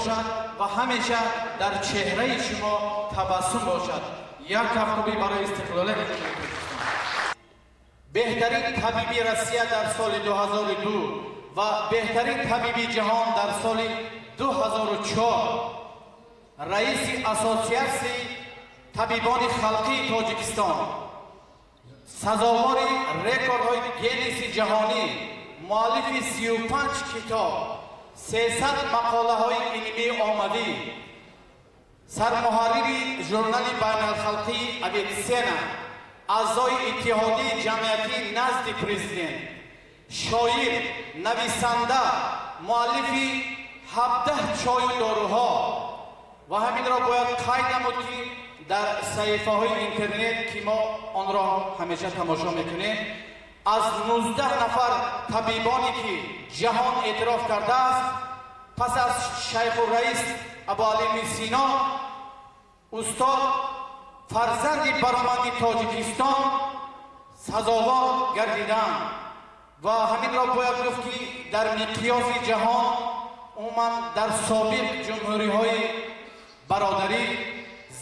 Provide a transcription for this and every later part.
бошад ва ҳамеша дар чеҳраи шумо табассум бошад. Як кафкӯбӣ барои истиқлолияти Ҷумҳурии Тоҷикистон. Беҳтарин табиби Россия дар соли 2002 ва беҳтарин табиби ҷаҳон дар соли 2004, раиси Ассотсиатсияи табибони халқии Тоҷикистон, сазовори рекордҳои Гиннеси ҷаҳонӣ, муаллифи 35 китоб, 300 мақолаҳои илмии оммавӣ, сармуҳаррири журнали байналхалқии «Авитсена», аъзои Иттиҳодияи ҷамъиятӣ назди Президент, шоир, нависанда, муаллифи 17 чою доруҳо. Ва ҳаминро бояд қайд намуд, ки дар саҳифаҳои интернет, ки мо онро ҳамеша тамошо мекунем, аз 19 нафар табибоне, ки ҷаҳон эътироф кардааст, пас аз Шайхураис Абуалӣ ибни Сино, устод, фарзанди бароманди Тоҷикистон, сазовор гардиданд. Ва ҳаминро бояд гуфт, ки дар миқёси ҷаҳон, умуман дар собиқ ҷумҳуриҳои бародарӣ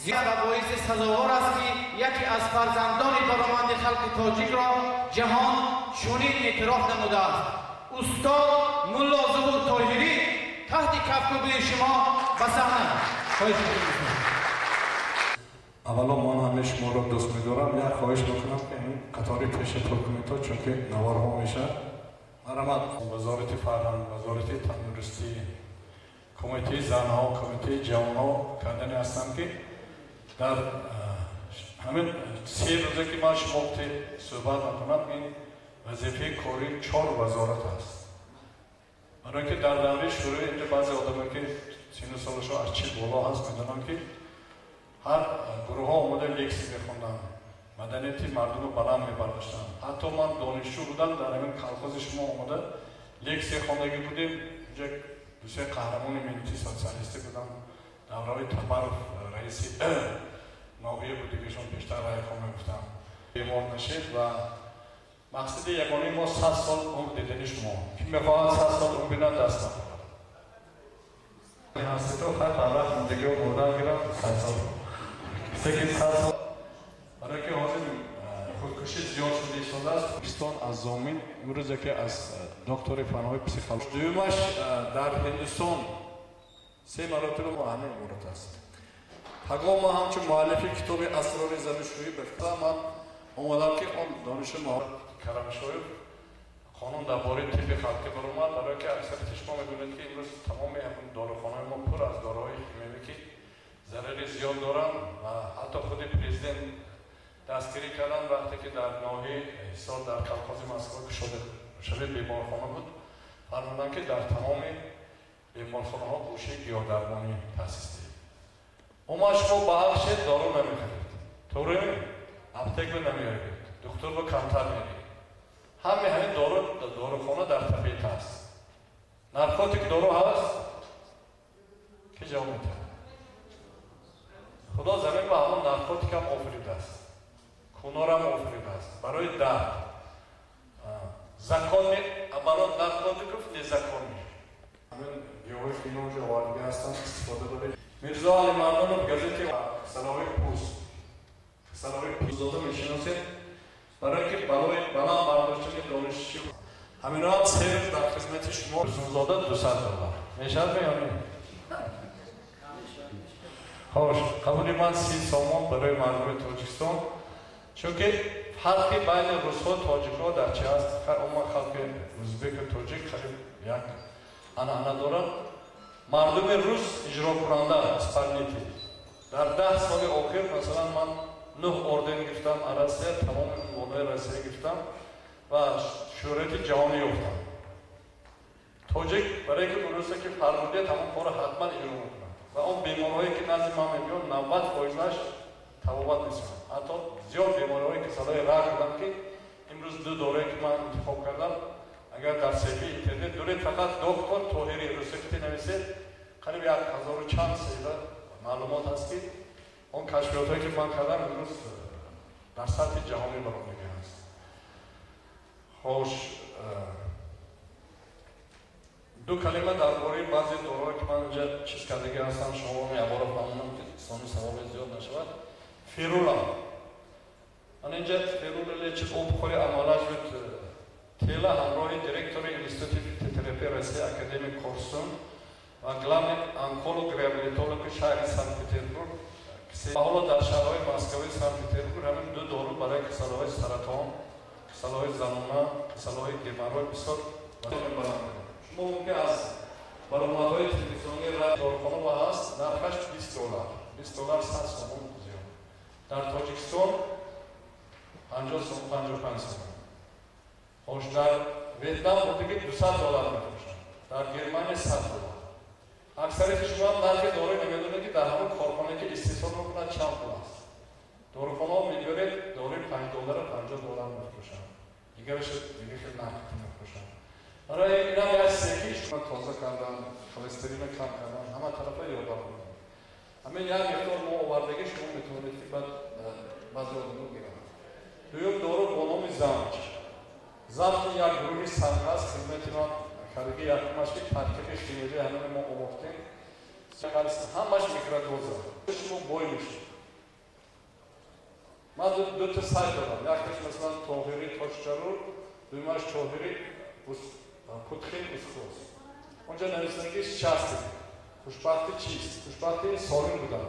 зиёд ва боиси сазовор аст, ки яке аз фарзандони бароманди халқи тоҷикро ҷаҳон чунин эътироф намудааст. Устод Мулло Зуҳур Тоҳирӣ таҳти кафкӯбии шумо ба саҳна хоҳиш мекунам. Аввало, ман ҳамаи шуморо дӯст медорам. Як хоҳиш мекунам, ки ин қатори пеша пур кунед, то чунки наворҳо мешавад. Марҳамат, Вазорати фарҳанг, Вазорати тандурустӣ, Кумитаи занҳо, Кумитаи ҷавонҳо кардани ҳастам, ки дар ҳамин 3 рӯзе, ки ман шумо суҳбат мекунам, ин вазифаи кории чор вазорат аст. Барои ки дар давраи шӯравӣ инҷо баъзе одаме, ки сину солашон аз 40 боло ҳаст, медонам, ки ҳар гурӯҳҳо омода лексия мехонданд, маданияти мардумро баланд мебардоштанд. Ҳатто ман донишҷӯ будам, дар ҳамин колхози шумо омода лексия хондагӣ будем. Инҷа дусе қаҳрамони меҳнати социалистӣ будам. Давраҳои Табаров раиси ноҳия буд, дигашон пештар райхон мегуфтам. Бемор нашед ва мақсади ягонаи мо 100 сол умр дидани шумо. Ки мехоҳад 100 сол умр бинад, даст нахорад. Ҳастито хай барвақт зиндагиро бурдан гирам, 100 сол кисе ки 100 сол. Барои ки ҳозир худкушӣ зиёд шуда истодааст. Покистон аз зомин имрӯз яке аз доктори фанҳои психология, дуюмаш дар Ҳиндустон, се маротиба ҳамин иборат аст. Пагоҳ ман ҳамчун муаллифи китоби «Асрори занушӯӣ» ба ман омадам, ки он дониши Карамшоев қонун дар бораи тибби халқӣ баромад. Барое ки аксарияти шумо медонед, ки имрӯз тамоми ҳамин дорухонаҳои мо пур аз доруҳои химиявӣ, ки зарари зиёд доранд. Ва ҳатто худи Президент дастгирӣ карданд, вақте ки дар ноҳияи Ҳисор дар колхози Москва кушодашавии беморхона буд, фармуданд, ки дар тамоми беморхонаҳо гӯшаи гиёҳдармонӣ таъсис диҳед. Умуман, шумо ба ҳақ шед, дору намехаред, туғри аптека намеравед, духтур ба камтар меред. Ҳаме ҳамин дору дорухона дар табиат аст. Наркотик дору ҳаст, ки ҷавоб медиҳад? Худо замин ба ҳамон наркотикам офаридааст, кунорам офаридааст барои дард. Законный оборот наркотиков незаконный. Ҳамин гиёҳҳои ки инонҷо овардагӣ ҳастанд, истифода баред. Мирзо Алимардонов, газети «Салоҳи пӯст», «Салоҳи пӯстзода» мешиносед. Барое ки барои баланд бардоштани дониши ҳаминоам 3 рӯз дар хизмати шумо. Зунзода, 200 доллар мешавад ё не? Хош, қабули ман 30 сомон барои мардуми Тоҷикистон. Чунки фарқи байни русҳо, тоҷикҳо дар чи аст? Умуман, халқи узбеку тоҷик қариб як анъана дорад. Мардуми рус иҷрокунанда, исполнитель. Дар 10 соли охир, масалан, ман нӯҳ орден гирифтам аз Россия, тамоми унвонҳои Россия гирифтам ва шӯҳрати ҷаҳонӣ ёфтам. Тоҷик, барое ки урусе ки фармудият, ҳамон корро ҳатман иҷро мекунад. Ва он беморҳое, ки назди ман мебиёнд, 90 фоизаш табобат мешаванд. Ҳатто зиёд бемориҳои касалҳои рак буданд, ки имрӯз ду дорое, ки ман интихоб кардам, агар дар саҳифаи интернет дуред, фақат «доктор Тоҳири» русакти нависед, қариб як ҳазору чанд саҳифа маълумот ҳаст, ки он кашфиётҳое, ки ман кардам, имрӯз дар сатҳи ҷаҳонӣ баромадагӣ ҳаст. Хош. Ду калима дар бораи баъзе доруҳое, ки ман инҷа чиз кардагӣ ҳастам, шумо якбора фаҳмонам, ки сони саволи зиёд нашавад. Ферула. Ман инҷа ферула лечит опухоли, омолаживает тело, ҳамроҳи директори Институти фитотерапияи Россия академик Корсун ва главный онколог реабилитологи шаҳри Санкт-Петербург. Ҳоло дар шаҳрҳои Москваи Санкт-Петербург ҳамин ду дору барои касалиҳои саратон, касалиҳои занона, касалиҳои геморрой бисёр баланд. Шумо мумкин аз баромадҳои телевизионӣ, дорухона ва ҳаст, нархаш $20, $20, 100 сомон зиёд. Дар Тоҷикистон 50 сом, 55 сомон. Хош, дар Ветнам бурдиги $200 мефурӯшанд, дар Германия $100. Аксарияти шумо ҳам нархи дору намедонед, ки дар ҳамон корхона, ки истеҳсол мекунад, чанд пул аст. Дорухонаҳо мебиёред, доруи $5 $50 мефурӯшанд, дигараш дига хел нарх мефурӯшанд. Барои инам як чизе, ки шумо тоза кардан, холестерина кам кардан, ҳама тарафа ёрдам мекунад. Ҳамин як миқдор мо овардагӣ, шумо метавонед, ки баъд баъзе одамо гиранд. Дуюм дору бо номи Замч. Замч як гурӯҳи санг аст. Хизмати ман кардагӣ якумаш, ки таркиби химиявии ҳамино мо омӯхтем, ҳамаш микродоза. Шумо бой мешед. Ман дута сайт дорам, якташ масалан Тоҳири точка ру, дуюмаш Тоҳири Путхин Усхоз. Онҷа нависанги счастье, хушбахтӣ чист? Хушбахтӣ солим будан.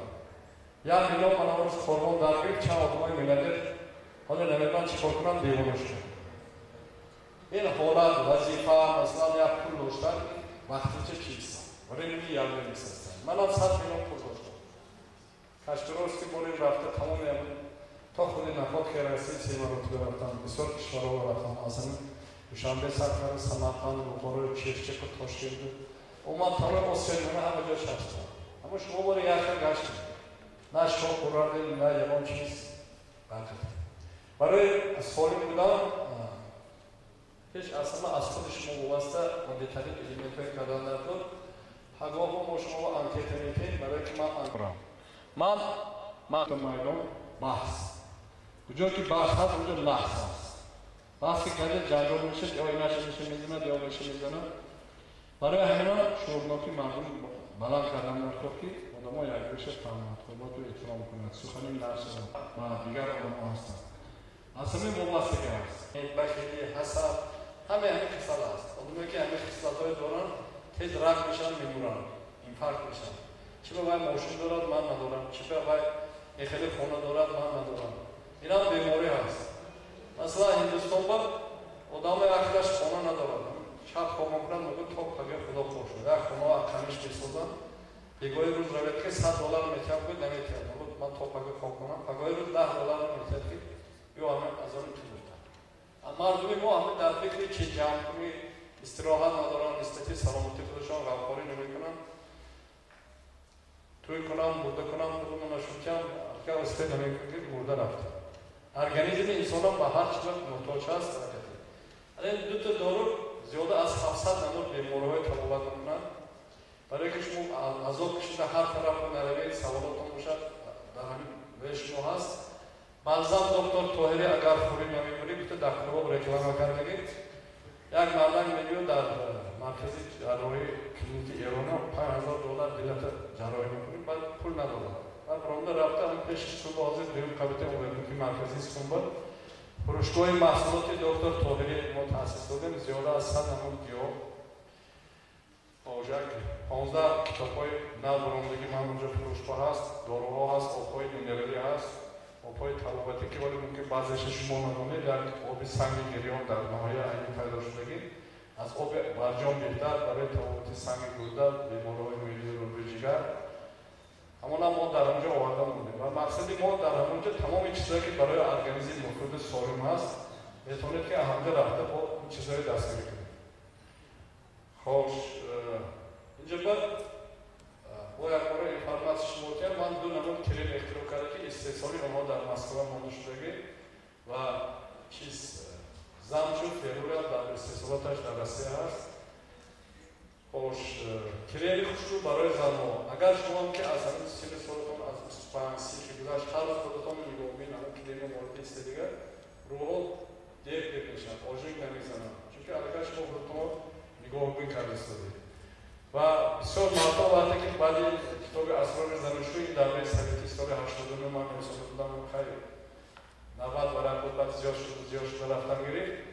1 миллион ман рӯз корвон дар гирифт, чанд одамои миллионер ҳоло намедонам чӣ кор кунам, девона шудам. Ин ҳолат, вазифа, масалан, як пул доштан вақтинча чист, временный явление ҳастанд. Манам 100 миллион пул доштам. Кашпировский борин рафта, тамоми то худи Находки Россия се маротиба рафтам, бисёр кишварҳо рафтам, аз ҳамин Душанбе сар карда, Самарқанд, Бухоро, Чирчиқу, Тошкенду, омад, тамоми Осиёи Миёна, ҳама ҷо шаштам. Аммо шумо бори як хел гаштем, на шоҳ хӯрардем, на ягон чиз барқатем. Барои солим будан ҳеҷ аз ҳама аз худи шумо вобаста. Оддитарин элементҳое кардан дар худ. Ҳагоҳо мо шумо анкета метиҳем, барое ки ман майдон баҳс, куҷо ки баҳс ҳаст, онҷо наҳс аст. Баҳс ки карда, ҷанҷол мешад, ё инаша меша мезанад, ё меша мезанад. Барои ҳамино шуурнокии мардум баланд кардан даркор, ки одамо якдигарша фаҳманд, ҳурмату эҳтиром кунанд, сухани нашавад ва дигар одамо ҳастанд. Аз ҳамин вобастагӣ аст. Бахилӣ, ҳасад, ҳамаи ҳамин касал аст. Одамое ки ҳамин хислатҳое доранд, тез рак мешаванд, мемуранд, инфаркт мешаванд. Чи ба вай мошин дорад, ман надорам, чи ба вай хеле хона дорад, ман надорам. Инам беморӣ ҳаст. Масалан, Ҳиндустон ба одамои ақлаш хона надорад, шаб хоб мекунад, мегӯяд, то пага худо хор шуд. Як хона ақамиш месозанд. Бегоҳи рӯз равед, ки $100 метиҳам, гӯяд, наметиҳам. Мегӯяд, ман то пага хоб кунам. Пагоҳи рӯз $10 метиҳад, ки ё ҳамин аз он тилифтад. Мардуми мо ҳамин дар фикри чи ҷамъ кунӣ, истироҳат надоранд, нисбати саломатии худашон ғамхорӣ намекунанд. Тӯй кунам, мурда кунам, худумо нашутям, васифа намекунам, ки мурда рафтам. Организми инсонам ба ҳар чиз муҳтоҷ аст. Ин дута дору зиёда аз 700 намуд бемориҳои табобат мекунанд. Барое ки шумо азоб кашида ҳар тараф наравед, саволотон бошад, дар ҳамин ве шумо ҳаст. Бальзам доктор Тоҳирӣ, агар хӯрӣ, намемурӣ, гуфта дар клуб реклама кардагӣ. Як мардак мебиёд, дар маркази ҷарроҳии клиники Эрона $5000 дилата ҷарроҳӣ мекунӣ, баъд пул надорад. Баъд ронда рафта, ҳамин пеши сумба, ҳозир дуюм кабинети омӯзиши марказии сумба, фурӯшгоҳи маҳсулоти доктор Тоҳирӣ мо таъсис додем. Зиёда аз 100 намуд гиёҳ, як 15 китобҳои нав баромадагӣ ман онҷо фурӯшгоҳ ҳаст, доруҳо ҳаст, обҳои минералӣ ҳаст, обҳои табобатӣ, ки вале мумкин баъзеша шумо надонед. Як оби санги гирён дар ноҳияи Айнӣ пайдо шудагӣ, аз оби барҷом беҳтар барои табобати санги гурда, бемориҳои меъдаи рӯи ҷигар. Ҳамона мо дар онҷо оварда мондем ва мақсади мо дар ҳамонҷо тамоми чизҳое, ки барои организми муфиду солим ҳаст, метавонед, ки ҳамҷо рафта бо ин чизҳое дастгирӣ кунед. Хош, инҷо ба бо як бора информатсия шумо диҳам. Ман ду намуд крем ихтироъ карда, ки истеҳсоли онҳо дар Москва монда шудагӣ ва чиз замчу феруля дар истеҳсолоташ дар Россия ҳаст. Хош, креми хушрӯ барои занҳо. Агар шумо ки аз ҳамин синни солатон аз 25, 30 ки гузашт, ҳар рӯз худатон нигоҳбин, ҳамин креми морди дигар рӯҳо дер дер мешавад, ожиг намезанад, чунки аллакай шумо худатон нигоҳбин карда истодед. Ва бисёр мардҳо вақте ки баъди китоби «Асрори занушӯӣ» давраи советӣ, соли 89 ман нависонда будам, хай, 90 варақ буд, баъд зиёд шуд, зиёд шуда рафтан гирифт.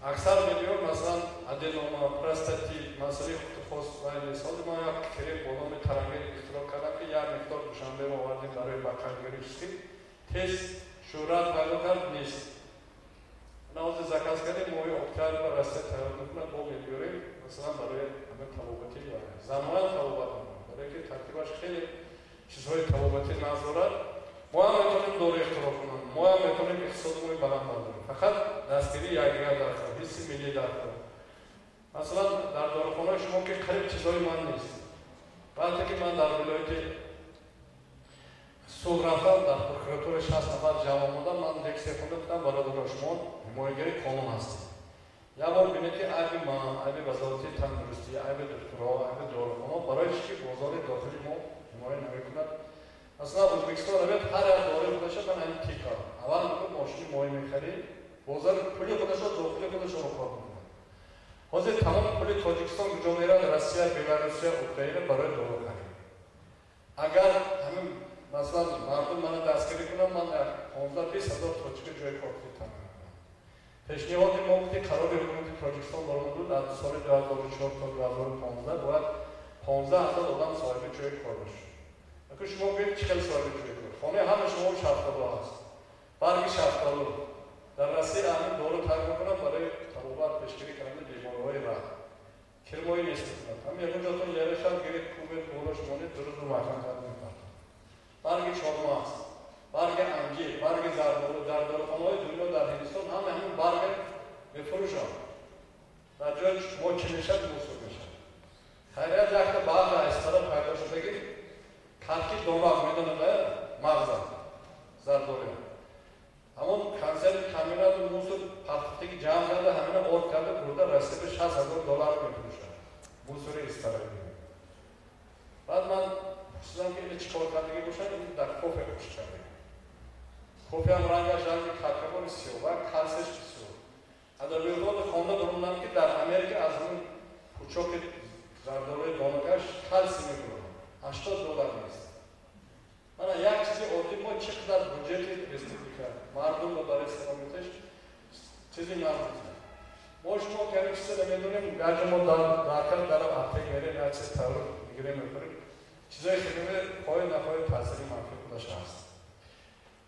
Аксар мебиёр, масалан, аденома, простатит, масъалаи худхост вай нест. Ҳозир ман як крем бо номи «Тарангер» ихтироъ кардам, ки як миқдор Душанбе овардем барои бақайдгирӣ, тез шӯҳрат пайдо кард, нест. Ҳозир заказ кардем, моҳи октябр ба Россия тайёр мекунад, бо мебиёрем, масалан, барои ҳамин табобати занҳоям табобат мекунад, барое ки таркибаш хеле чизҳои табобатӣ нағз дорад. Мо ҳам метавонем дору ихтироъ кунем, мо ҳам метавонем иқтисодимои баланд бардорем, фақат дастгирии якдигар дар кор, ҳисси миллӣ дар кор. Масалан, дар дорухонаи шумо ки қариб чизҳои ман нест. Вақте ки ман дар вилояти Суғд рафтам, дар прокуратура 60 нафар ҷамъ омадам, ман лексия хонда, гуфтам: «Бародаро, шумо ҳимоягари қонун ҳастед. Як бор бинед, ки айби ман, айби Вазорати тандурустӣ, айби духтурҳо, айби дорухонаҳо, барои чӣ ки бозори дохили мо ҳимоя намекунад?» Масалан, Ӯзбекистон равед, ҳар як дораи худаша, ман ҳамин тика аввал мегӯ, мошини моҳӣ мехарӣ, бозори пули худашо, дохили худашоро кор мекунад. Ҳозир тамоми пули Тоҷикистон куҷо мерад? Россия, Беларусия, Украина барои дору харид. Агар ҳамин, масалан, мардум мана дастгирӣ кунам, ман 15-20 ҳазор тоҷика ҷои кор таъмин мекунам. Пешниҳоди мо ки қарори ҳукумати Тоҷикистон баромад буд, аз соли 2004 то 2015 бояд 15 ҳазор одам соҳиби ҷои кор бошад. Аку шумо гӯед, чӣ хел соҳиби ҷои кор? Хонаи ҳама шумо шафтолу ҳаст, барги шафтолу. Дар Россия ҳамин дору тайёр мекунанд барои табобат, пешгирӣ кардани бемориҳои раг, кирмои нест мекунад. Ҳам ягон ҷотон яре шав гиред, кубед, болош монед, дурӯзу маҳкам карда мепартад. Барги чормағз, барги анҷир, барги зардолу дар дорухонаҳои дунё, дар Ҳиндистон ҳама ҳамин барга мефурӯшанд. Дар ҷои мо чӣ мешавад? Мусор мешавад. Хайрият, якта бағ Истара пайдо шудаги, катки домақ, медонад, мағза зардолу, ҳамон консерви комбинату мусор партофтаги ҷамъ карда, ҳамина орд карда бурда, Россия ба 60 000 доллар мефурӯшад, мусори Истара. Баъд ман пурсидам, ки ина чӣ кор кардагӣ бошад? Ин дар кофе кушт кардаги. Кофеам рангаш ранги какабони сиёҳ ва калсияш бисёр. Адабиётҳо хонда бурумдам, ки дар Америка аз ҳамин пучоки зардолуи донакаш калсий мебуранд, 80 доллар нест. Мана як чизи оддӣ, мо чӣ қадар буҷети республика мардумро барои саломатиш чизи нағз. Мо шумо ки ҳамин чиза намедонем, гаҷа мо даркар дарав аптек мерем, як чиз тавр мегирем, мехӯрем, чизои хеле хоҳӣ нахоҳӣ таъсири манфӣ худаш ҳаст.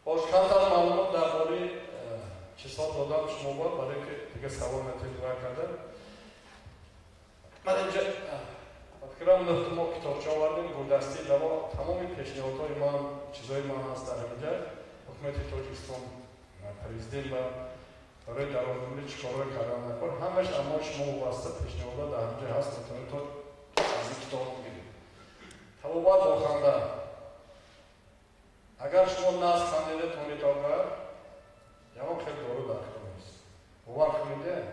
Бош, камтар маълумот дар бораи чизҳо додам шумо бор, барои ки дига савол натиҷа карда. Ман инҷа фикрам нуҳту мо китобча овардем, гулдастии даво, тамоми пешниҳодҳои ман, чизҳои ман ҳаст дар ҳаминҷа. Ҳукумати Тоҷикистон, президент ва барои даромадӣ чӣ корҳое кардан накор, ҳамаш аммо шумо вобаста пешниҳодҳо дар ҳаминҷа ҳаст, метавонед то аз ин китоб бигиред. Табобат бо ханда. Агар шумо нағз хандида тонед, агар ягон хел дору дар кор нест, бовар кунед.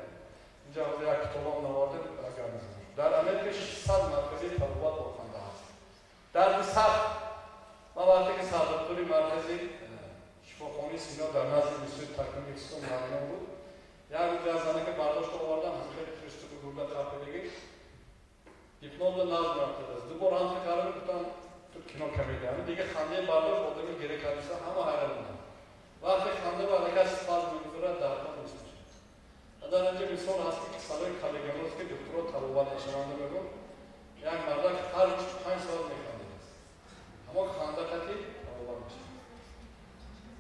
Инҷа ҳозир як китобам навардем. Агар дар Америка 600 маркази табобат бо ханда ҳаст. Дарди сахт, ман вақте ки сардоктори маркази шифохонаи Сино дар назди Институти такмили иқтисод муаллимон буд, як рӯз як занака бардошта овардам, хеле приступи гурда қапидагӣ, гипноза нағз мерафтадааст. Ду бор ҳамхел кардам, гуфтам: «Ту кино комедия». Ҳамин дига хандаи бардошт, одами гире кардиса, ҳама ҳайрон буданд. Вақте ханда ба аллакай спазм мегузарад, дардҳо нест мешавад. Дар инҷа мисол ҳаст, ки касалои коллагеноз, ки духтурҳо табобат нашаванда мегӯн, як мардак ҳар рӯз 5 соат механдидааст, ҳамон ханда қати табобат мешавад.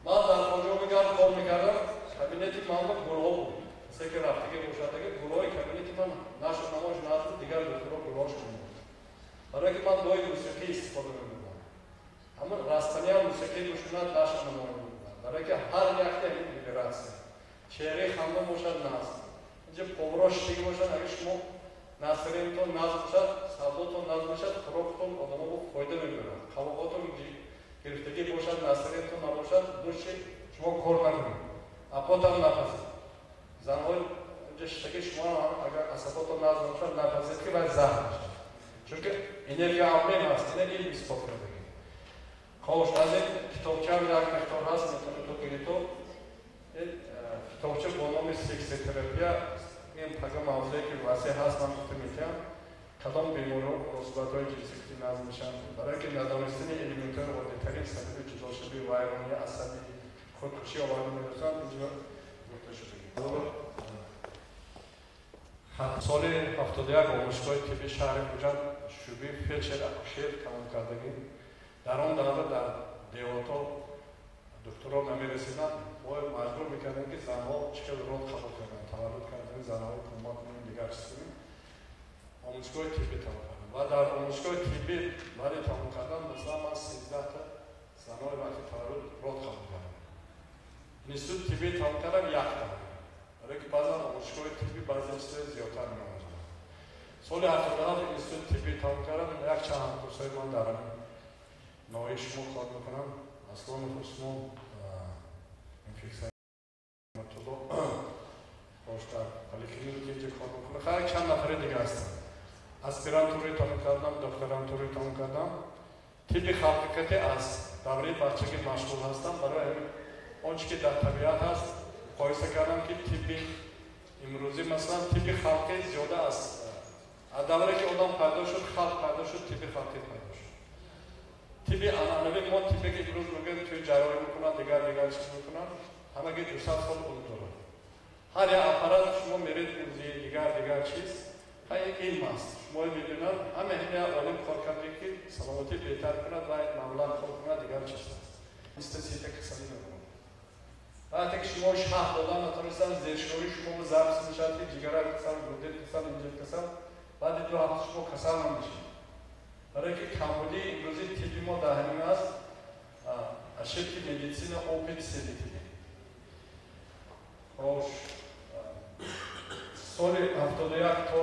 Ман дар Хоҷаобигард кор мекардам, кабинети ман ба гулҳо буд. Касе ки рафтагӣ бошадаги, гулҳои кабинети ман нашу намош назд, дигар духтурҳо гулҳошон мебуд, барое ки ман дои мусиқӣ истифода мебурдам. Ҳамон растаниам мусиқӣ гӯш кунад, нашу намо мебурдам, барое ки ҳар якте ҳамин вибратсия, чеҳраи хандон бошад, нағз. Инҷа поваро шиштагӣ бошад, агар шумо настроениятон нағз бошад, савдотон нағз бошад, хӯрокатон одамо фоида мебарад. Қавоқотон гирифтагӣ бошад, настроениятон набошад, души шумо кор накунед, апотам напазед. Занҳои инҷа шиштагӣ, шумо агар асаботон нағз набошад, напазед, ки вай заҳр мешавад, чунки энергия обмен ҳаст, ина илм исбот кардагӣ. Хош, аз ин китобчаам як миқдор ҳаст, метавонед то гирито. Ин китобча бо номи «Сексотерапия», ин пага мавзӯе ки васеъ ҳаст, ман гуфта метиҳам. Кадом бемориҳо муносибатҳои ҷинсӣ назм мешаванд, барое ки надонистани элементҳои оддитарин сабаби ҷудошавӣ, вайронии асабӣ, худкушӣ оварда мерасонанд, инҷо гуфта шудагӣ. Соли 71 омӯзгоҳи тибби шаҳри Хуҷанд шӯъбаи фелдшер акушер тамом кардагӣ. Дар он давра дар деҳотҳо духтурон намерасиданд, бояд маҷбур мекардем, ки занҳо чӣ хел род қабул карданд, таваллуд кардани занҳоро кӯмак кунем, дигар чиз кунем. Омӯзгоҳи тиббӣ тамом кардам ва дар омӯзгоҳи тиббӣ баъди тамом кардан, масалан, ман 13та занҳои вақти таваллуд род қабул кардам. Институти тиббӣ тамом кардам, якта, барое ки баъзан омӯзгоҳи тиббӣ баъзе чизҳои зиёдтар меомӯзанд. Соли 77 институти тиббӣ тамом кардам, якчанд ҳамкурсҳои ман дар ноҳияи шумо кор мекунам, Аслонов Усмон, инфексионолог, бош дар поликлиника инҷо кор мекунад, хайр, чанд нафари дига ҳастанд. Аспирантураи тамом кардам, докторантураи тамом кардам. Тибби халқикате аз давраи бачагӣ машғул ҳастам. Барои ҳамин он чи ки дар табиат ҳаст муқоиса кардам, ки тибби имрӯзӣ, масалан, тибби халқӣ зиёда аз давре ки одам пайдо шуд, халқ пайдо шуд, тибби халқӣ пайдо шуд. Тибби анъанавӣ, мо тиббе ки имрӯз мегӯем, тӯи ҷарроҳӣ мекунанд, дигар дигар чиз мекунанд, ҳамаги 200 сол умр дорад. Ҳар як аппарат шумо меред, УЗИ, дигар дигар чиз, ин илм аст. Шумо мебинанд, ҳама ҳамин як олим кор карде, ки саломатӣ беҳтар кунад ва маблағ кор кунад, дигар чиз аст. Биста сита касалӣ мекунад. Вақте ки шумо шаҳр додан натонистанд, зершӯрии шумо забс мешавад, ки ҷигара касал, гурде касал, инҷа касал, баъди 2 ҳафта шумо касал намешавед. Барое ки камбудии имрӯзи тибби мо дар ҳамин аст, ошибки медицина, опыт исследователей. Хош, соли 71 то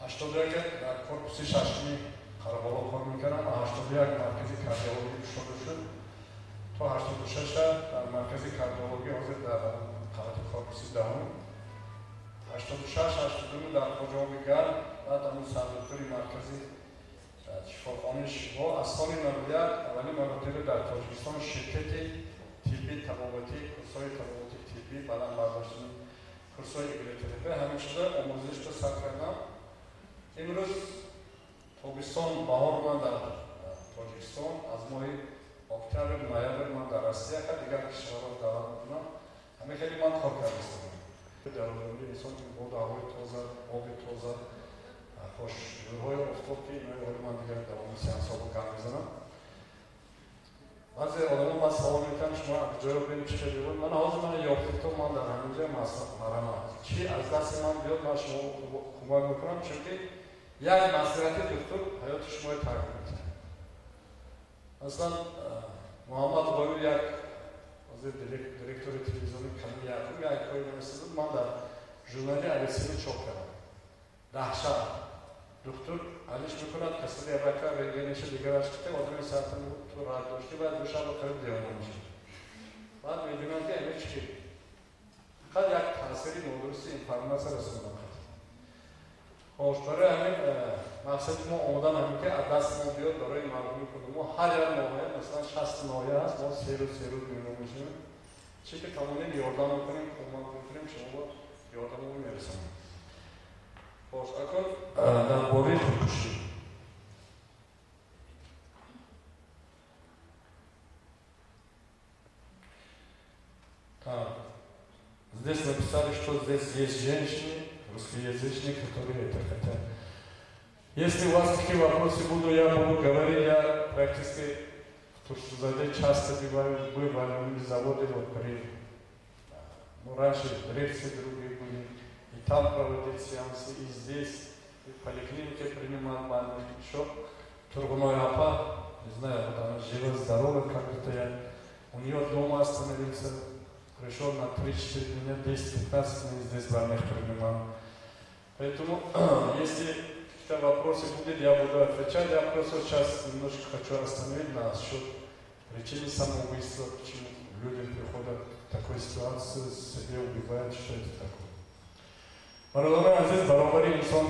81 дар корпуси шашуми Қараболо кор мекардам. 81 маркази кардиологӣ кушода шуд. То 86 дар маркази кардиологӣ, ҳозир дар қабати корпуси даҳум. 86, 89 дар Хоҷаоби Гарм, баъд ҳамун сардуктури маркази шифохонаи шифо. Аз соли 91 аввалин маротиба дар Тоҷикистон ширкати тиббӣ табобатӣ, курсҳои табобати тиббӣ, баланд бардоштани курсҳои иглотерапия, ҳамин чизҳои омӯзишро сар кардам. Имрӯз тобистон, баҳор ман дар Тоҷикистон, аз моҳи октябр, ноябр ман дар Россия, дигар кишварҳо даъват мекунам. Ҳамин хеле ман кор карда истодам. Дар ояндаи инсон боду ҳавои тоза, оби тоза, хош нурҳои офтоб, ки инои ман дигар давоми сеансҳо гап мезанам. Баъзе одамо ман савол мекунанд, шумо аз ҷое бинед, чӣ хеле буд? Ман ҳозир ман ёфтито, ман дар ҳамин ҷо марама. Чӣ аз дасти ман биёд, ман шумо кӯмак мекунам, чунки як маслиҳати духтур ҳаёти шуморо тағйир медиҳад. Масалан, Муҳаммад Ғоиб, як ҳозир директори телевизиони канали якум, як кори нависта буд, ман дар журнали Авесени чоп кардам. Даҳшат. Духтур алиш мекунад, касали рака, рентгениша, дигараш ките, одами саатан ту рак дошти, баъд ду шаб қариб девона мешавад. Баъд мебинам, ки ами чӣ? Фақат як таъсири нодурусти информатсия расондам. Хош, барои ҳамин мақсади мо омодан ҳамин, ки аз дасти мо биёд барои мардуми худ. Мо ҳар як ноҳия, масалан, 60 ноҳия ҳаст, мо 3 рӯз, 3 рӯз меҳмон мешавем. Чӣ ки тавонем ёрдам мекунем, кӯмак мекунем, шумо ёрдамро мерасонем. Хош, акун дар бораи худкушӣ. Так. Здесь написали, что здесь есть женщины, русскоязычные, которые это хотят. Если у вас какие вопросы будут, я буду говорить. Я практически в Турсунзаде часто бываю, бывали заводы, вот при, ну, раньше лекции другие были, и там проводить сеансы, и здесь, и в поликлинике принимал больных, еще. Тургуной апа, не знаю, вот она жива, здорова, как-то я у нее дома остановился, пришел на 3-4 дня, 10-15 дней здесь больных принимал. Поэтому, если какие-то вопросы будут, я буду отвечать. Я просто сейчас немножко хочу остановить насчет причины самоубийства, почему люди приходят в такой ситуации, себе убивают, что это такое. Бародарони азиз, баробари инсон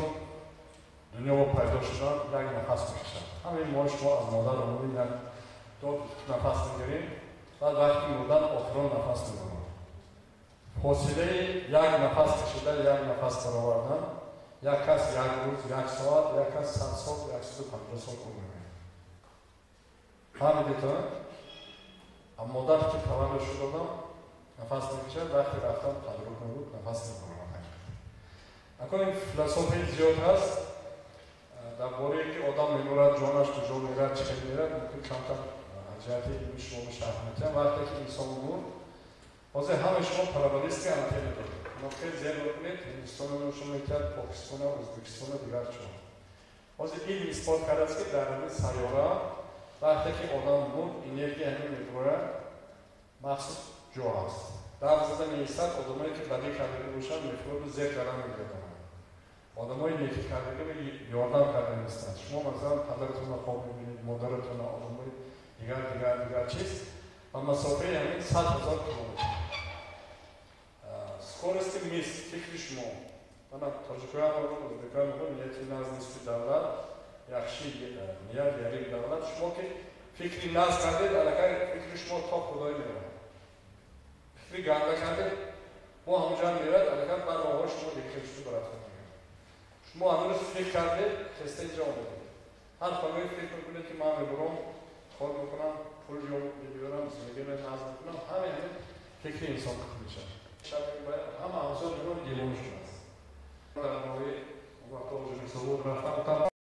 дунёро пайдо шудан як нафас мекашад. Ҳамин мо шумо аз модар омадем, як дод нафас мегирем, баъд вақти мурдан охирон нафас мебарем. Фосилаи як нафас кашида, як нафас баровардан Як кас як рӯз, як соат, як кас 100 сол, 150 сол умр мекунад. Фаҳмидед? А модар ки таваллуд шуд, одам нафас мекашад, вақте рафтан қадру буд, нафас мебурад. Акун ин философияи зиёд ҳаст дар бораи ки одам мемурад, ҷонаш куҷо мерад, чӣ хел мерад. Мумкин камтар аз ҷиҳати илми шумо шарҳ метиҳам. Вақте ки инсон мурд, ҳозир ҳамаи шумо параболический антенна доред. Нуқтаи зер мекунед, Ҳиндистона нишон метиҳад, Покистона, Ӯзбекистона, дигар чо. Ҳозир илм исбот кардааст, ки дар ҳамин сайёра вақте ки одам мурд, энергия ҳамин мебурояд, махсус ҷо ҳаст, дар зада меистад. Одамое ки бадӣ кардагӣ бошанд, мефуроду зер кардан мегирад, одамои некӣ кардагӣ ёрдам карда меистад. Шумо, масалан, падаратонро хоб мебинед, модаратонро, одамои дигар, дигар, дигар чиз. Ба масофаи ҳамин 100 000 километр скорости мысли, фикри шумо. Мана тоҷикоям мегӯм, ӯзбекоям мегӯм: нияти наз нисфи давлат, яхши ният ярим давлат. Шумо ки фикри наз кардед, аллакай фикри шумо то Худой меравад. Фикри ганда кардед, бо ҳамонҷа мерад, аллакай бар роҳҳои шумо дигар шуд барафта. Шумо ҳамин фикр кардед, хеста инҷа омадед. Ҳар пагоҳи фикр мекунед, ки ман мебурам, кор мекунам, пул мебиёрам, зиндагиро наз мекунам. Ҳамин ҳамин фикри инсон мешавад. Ҳама ҳамсоя мегӯянд, девона шудааст. Дар ноҳияи вақто рафтам.